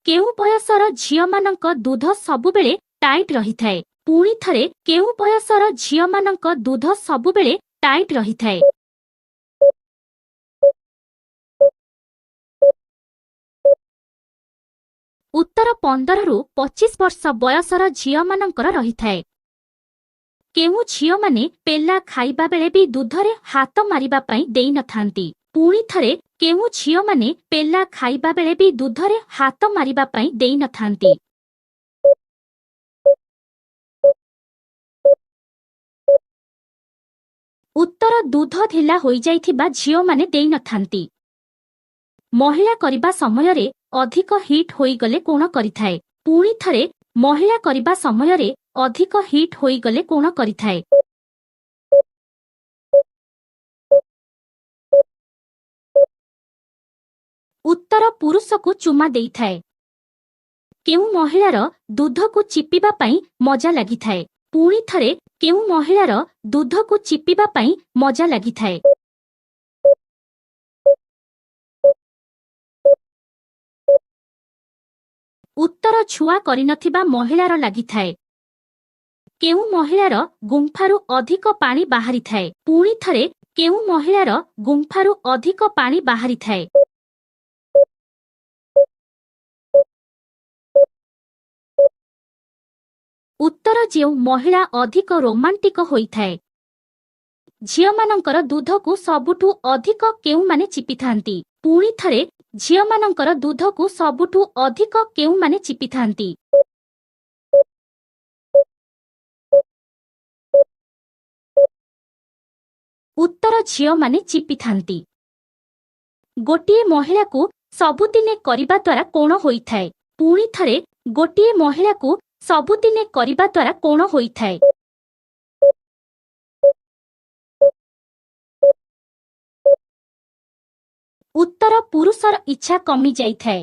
କେଉଁ ବୟସର ଝିଅମାନଙ୍କ ଦୁଧ ସବୁବେଳେ ଟାଇଟ୍ ରହିଥାଏ? ପୁଣି ଥରେ, କେଉଁ ବୟସର ଝିଅମାନଙ୍କ ଦୁଧ ସବୁବେଳେ ଟାଇଟ୍ ରହିଥାଏ? ଉତ୍ତର 15ରୁ 25 ବର୍ଷ ବୟସର ଝିଅମାନଙ୍କର ରହିଥାଏ। କେଉଁ ଝିଅମାନେ ପେଲା ଖାଇବା ବେଳେ ବି ଦୁଧରେ ହାତ ମାରିବା ପାଇଁ ଦେଇନଥାନ୍ତି? ପୁଣି ଥରେ, କେଉଁ ଝିଅମାନେ ପେଲା ଖାଇବା ବେଳେ ବି ଦୁଧରେ ହାତ ମାରିବା ପାଇଁ ଦେଇନଥାନ୍ତି? ଉତ୍ତର ଦୁଧ ଢିଲା ହୋଇଯାଇଥିବା ଝିଅମାନେ ଦେଇନଥାନ୍ତି। ମହିଳା କରିବା ସମୟରେ ଅଧିକ ହିଟ୍ ହୋଇଗଲେ କଣ କରିଥାଏ? ପୁଣି ଥରେ, ମହିଳା କରିବା ସମୟରେ ଅଧିକ ହିଟ୍ ହୋଇଗଲେ କଣ କରିଥାଏ? ଉତ୍ତର ପୁରୁଷକୁ ଚୁମା ଦେଇଥାଏ। କେଉଁ ମହିଳାର ଦୁଧକୁ ଚିପିବା ପାଇଁ ମଜା ଲାଗିଥାଏ? ପୁଣି ଥରେ, କେଉଁ ମହିଳାର ଦୁଧକୁ ଚିପିବା ପାଇଁ ମଜା ଲାଗିଥାଏ? ଉତ୍ତର ଛୁଆ କରିନଥିବା ମହିଳାର ଲାଗିଥାଏ। କେଉଁ ମହିଳାର ଗୁମ୍ଫାରୁ ଅଧିକ ପାଣି ବାହାରିଥାଏ? ପୁଣି ଥରେ, କେଉଁ ମହିଳାର ଗୁମ୍ଫାରୁ ଅଧିକ ପାଣି ବାହାରିଥାଏ? ଉତ୍ତର ଯେଉଁ ମହିଳା ଅଧିକ ରୋମାଣ୍ଟିକ ହୋଇଥାଏ। ଝିଅମାନଙ୍କର ଦୁଧକୁ ସବୁଠୁ ଅଧିକ କେଉଁମାନେ ଚିପିଥାନ୍ତି? ପୁଣି ଥରେ, ଝିଅମାନଙ୍କର ଦୁଧକୁ ସବୁଠୁ ଅଧିକ କେଉଁମାନେ ଚିପିଥାନ୍ତି? ଉତ୍ତର ଝିଅମାନେ ଚିପିଥାନ୍ତି। ଗୋଟିଏ ମହିଳାକୁ ସବୁଦିନେ କରିବା ଦ୍ୱାରା କଣ ହୋଇଥାଏ? ପୁଣି ଥରେ, ଗୋଟିଏ ମହିଳାକୁ ସବୁଦିନେ କରିବା ଦ୍ୱାରା କଣ ହୋଇଥାଏ? ଉତ୍ତର ପୁରୁଷର ଇଚ୍ଛା କମିଯାଇଥାଏ।